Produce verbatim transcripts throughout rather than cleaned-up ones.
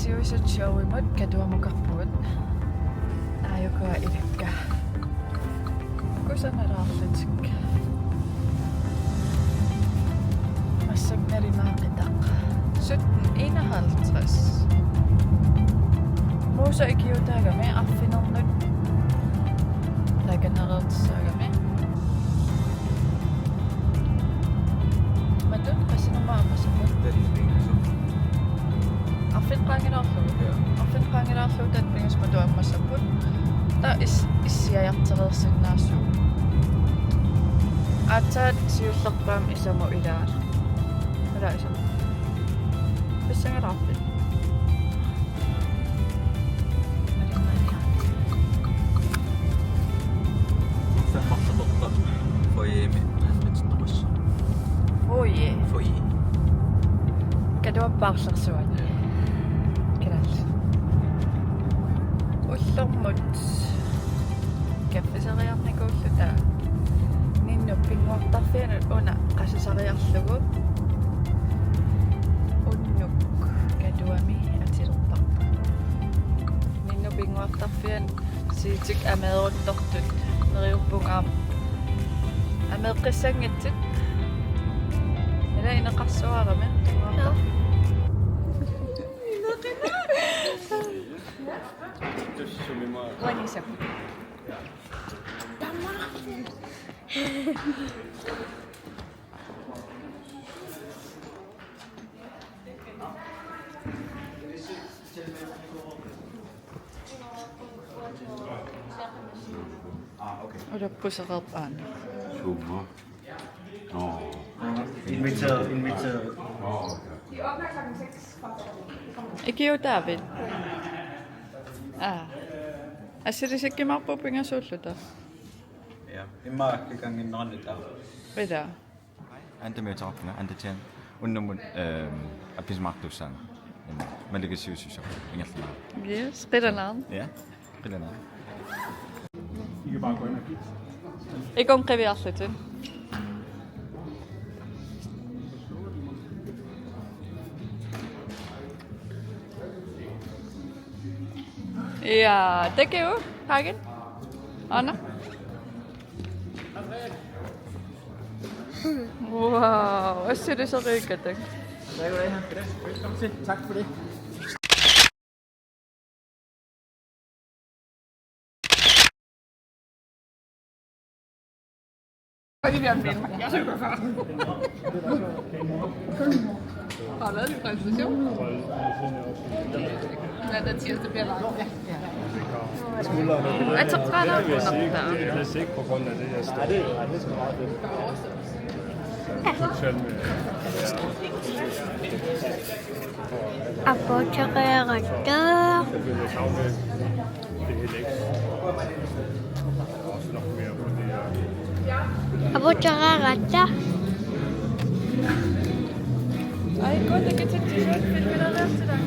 Siuisut showimut katuamukarpugut. Aajukua ilakka. Kusanalaarlutik. Massakkut nalimaaqitaq. Sytten enoghalvtreds. Muusaq ikiuutaagami arfinernut taakanereertussaagami. Matut qassinerma ammassapput. Arfineq-qaangilaarlugu. Ja. Arfineq-qaangilaarlugu taanna pingasut matut ammassapput. Taava is-, issiajartereersinnaassuugut. Aatsaat siullerpaamik Isamu ilaat. Ilaa Isamu. Pissangalaarpit? Sammarsatorta foyerimi annitinnequs. Foyer. Foyer. Katuappaarlersuat. Kalaallit. Ullormut kaffiseriarnikuulluta Ninnut pinnguartarfianut una qasisariarlugu unnuk katuami atilerparput. Ninnut pinnguartarfianut siitik ameeruttortut neriuppunga aamma ameeqqissanngitsut. Ila ineqarsuarami pinnguartarfik. Uanisap. Ulappuseqarp aana. Summa. Nå. Inviteret, inviteret. Nå, okay. Ikiuutaavit? Aa. Assilisikkumaarpugut pingasuulluta. Ja. Immaqa akikannginnerannut taa. Ila. Anda Mia Torpna, Anda Chan. Unnummut, ehm, appisimaartuussaanga. Immaqa malugissiuussuseq ingerlaannaq. Yes, qilanaarn. Ja. Qilanaarn. I kan bare gå ind og kigge. Ikunga qiviarlutit. Ja, thank you. Hagen. Anna. Wow, assilisereeqqatak. Velkommen til. Tak for det. Og de der mænd, jeg skal gå før. Har du lavet din præsentation? Mandag, tirsdag bliver live. Ja. Jeg tager træner på, når der er. Det er vist ikke på grund af det, jeg står. Totalt med. Ja. Apuutereeratta. Apuutereeratta. Ai, godt, det kan tage til filmen, der er til dig.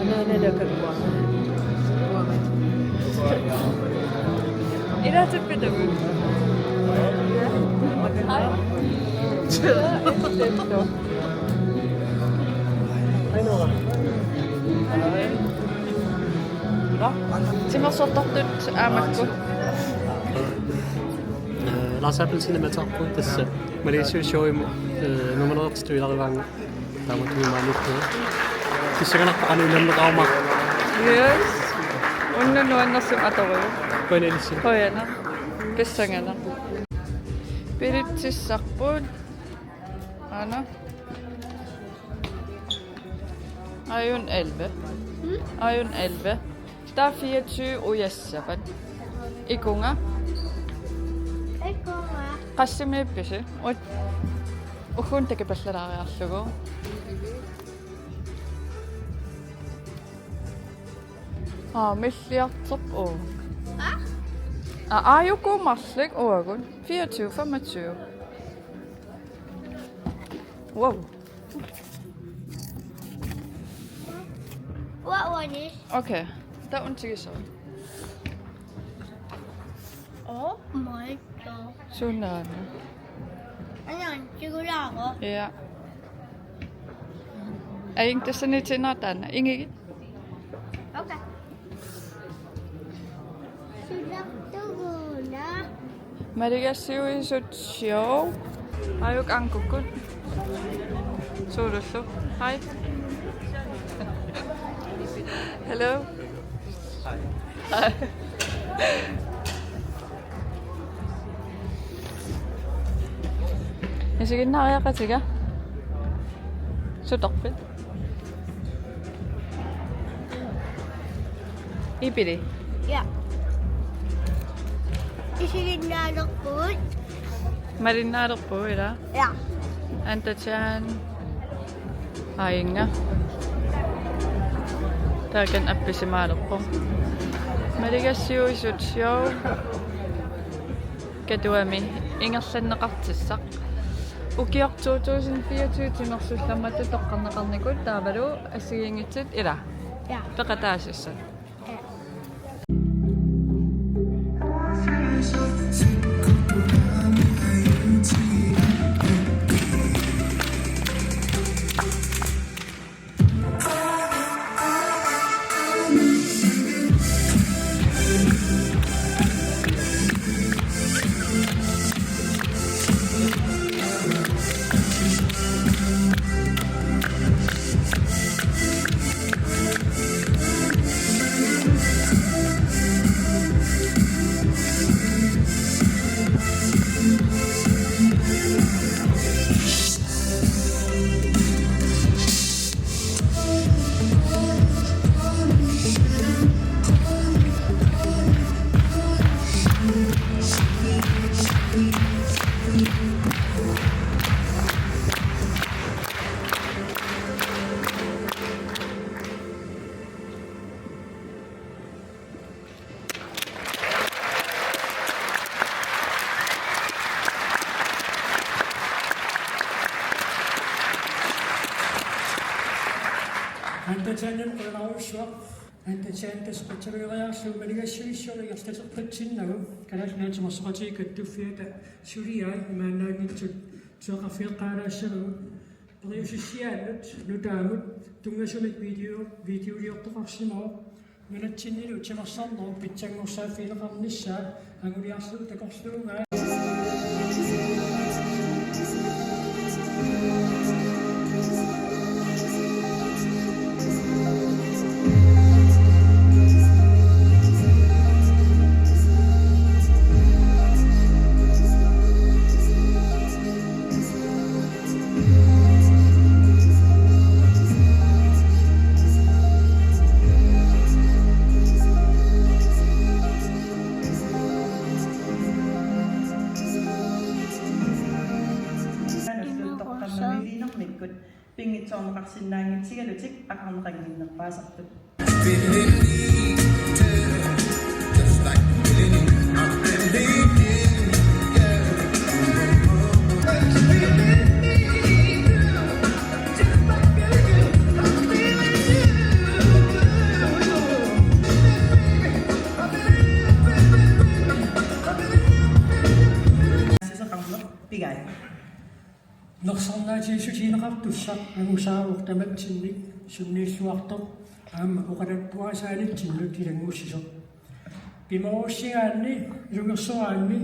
Anaanalakakua. Ilaatippitagut. Ai. Timersortartut aamakku. Eh, Lars Abelsen imaattarpoq tassa. Maligassiuisut showimut, eh, nummereertitut ilagivaannga. Taamatut maaniippugut. Pissanganarpoq qanoq ilanneqaruma. Yes. Unnuk nuannersumik atorujuk. Qujanaq ilissi. Qujanaq. Pissanganaq. Bilitsissarput. Aana. Aajuna elleve. Aajuna elleve. Taava fireogtyve ujassavat. Ikunga. Ikunga. Qassimiippisi? Ut-, ugguuna takipallalaariarlugu. Aa, milliartorpoq. Aa, aajuku marluk uagut. Fireogtyve, femogtyve. Wow. What one is? Okay, that one too, sorry. Oh my god. Sunaana. Ayan, sigurado. Ja. Aing tassani tinataana. Ingigit. Okay. Maligassiuisut show. Aajuku angukkut. Suulullu. Hi. Hello. Hi. Isiginnaariaqatiga. Sutorpit? Ipili? Ja. Isiginnaalerpugut. Malinnaalerpugut, ila? Ja. Antatsan. Aajunga. Taakani appisimaalerpoq. Maligassiuisut show. Katuami ingerlanneqartussaq. Ukioq to tusind fireogtyve timersullammattut toqqarneqarnikut taavalu assigiinngitsut ila. Ja. Peqataasussat. Ja. Antatsanimut qujanarsuaq. Antatsan tassa qatsavigilaarlugu maligassiuissuup ingerlateqqitsinnagu. Kalaallit Nunaanni Timersoqatigiit Kattuffiata suliai imaannaanngitsut tusaqarfigeqqaalaassavarput. Periusissiaannut nutaamut tunngasumik video, videoliortoqarsimavoq. Nunatsinnilu timersornerup pitsanngorsaaffigineqarnissaa anguliarlugu takorluugaat. Pinngitsoorneqarsinnaanngitsigalutik aqarneqannginnerpaasartut. Nersornaatigiissutigineqartussaq angusaavoq tamatsinnik sunniilluartoq aamma oqaluttuarisaatsinnut ilanngussisoq. Pimoorussigaanni ilungersoraanni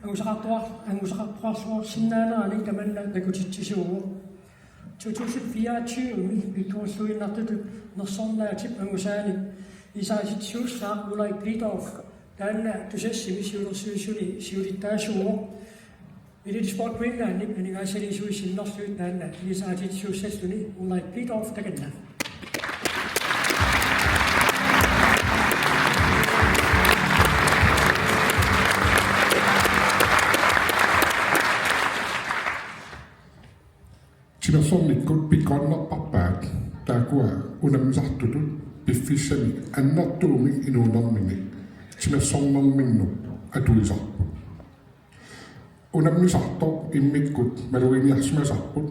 angusaqartuar-, angusaqartoqarluarsinnaaneranik tamanna takutitsisuuvoq. To tusind fireogtyve-mi pikkorilluinnartutut nersornaatip angusaanik inisaatitsisuussaaq Ulrik Blidorf, taanna Tusassimi siulersuisuni siulittaasuuvoq. Elite Sport Greenlandip aningaasaliisuisa sinnerlugit taanna inisaatitsisuussalluni Ulrik Blidorf, takanna. Timersornikkut pikkorinnerpaat taakkua unammisartutut piffissamik annertuumik inuunermini timersornerminnut atuisarput. Unammisartoq immikkut maluginiarsimasarput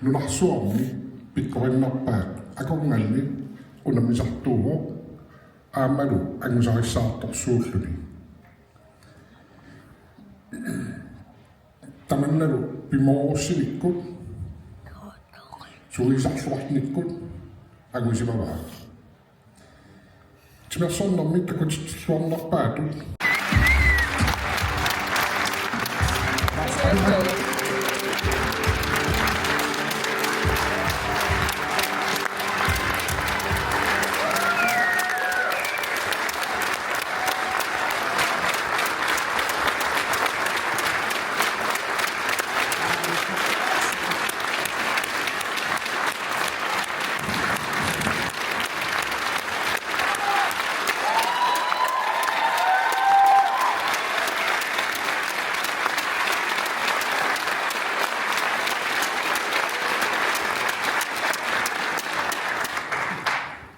nunarsuarmi pikkorinnerpaat akornanni unammisartuuvoq aammalu angusarissaartorsuulluni. Tamannalu pimoorussinikkut suisaarluarnikkut angusimavaa. Timersornermi takutitsilluarnerpaatut.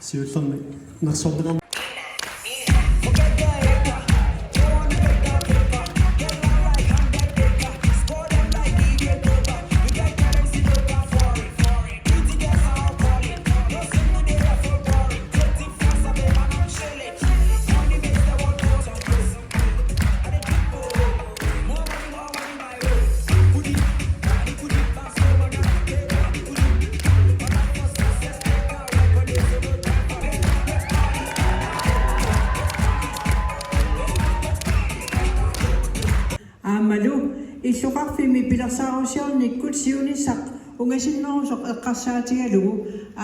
Siullermik nersorneq Aammalu illoqarfimmi pilersaarusiornikkut siunissaq ungasinnerusoq eqqarsaatigalugu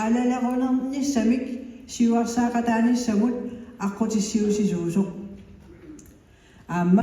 aalalerunernissamik siuarsaaqataanissamut aqqutissiuusisuusoq. Aamma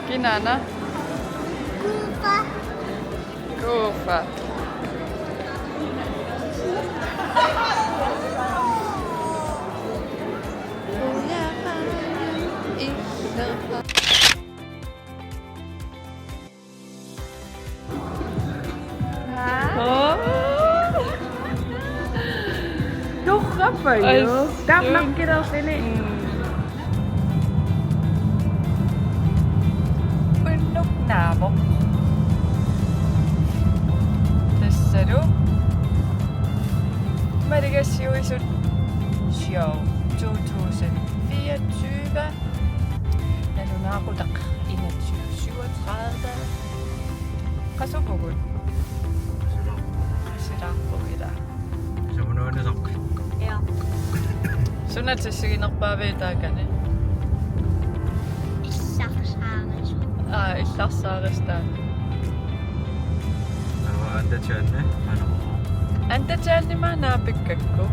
Kinaana? Kufa. Kufa. Torrapaju. Assut. Taamnakkilerlini. Mm. Unnuk naavoq. Tassalu. Maligassiuisut show to tusind fireogtyve. Nalunaaqutaq enogtyve syvogtredive. Qasupugut? Qasilaarpugut ila. Sumunuunneqarpit? Ja. Suna tissiginerpaavi taakani? Illarsaarisut. Aa, illarsaarisut taanna. Aa, Anta Tjerne, qanoq? Anta Tjerne maanna naapikkakku. Mhm.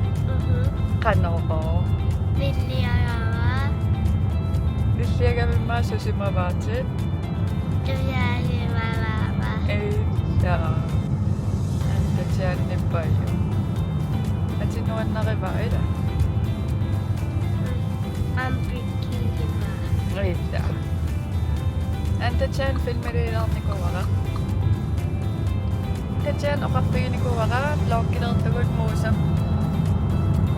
Qanoq? Villiagavaa. Villiagavimmaa susimavaatit? Tujaajimavaava. Ija. Anta Tjernepaju. Atit nuannarivaa ila? Mm. Ampikkiima. Ija. Anta Tjern filmiliilaarnikuuara. Anta Tjern oqarfiginikuuara vloggilertugut Muusap,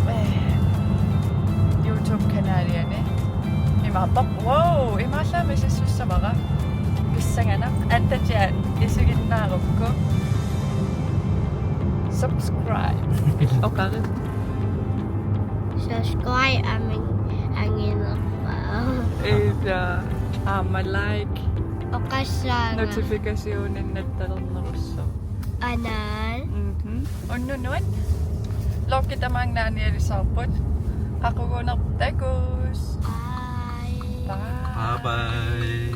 eh, YouTube-kanaliani. Imaappoq, wow, imaallaat misissussavara. Pissanganaq, Anta Tjern isiginnaarukku. Subscribe. Oqarit. Subscribe amin anginerpaa. Ija, aamma like. Oqassaanga. Notificationinnattalernerussaaq. Anaa. Mhm. Unnunuan. Vloggi tamaanga naanialisaarput. Qaqugunerput takuss. Bye. Bye. Bye bye.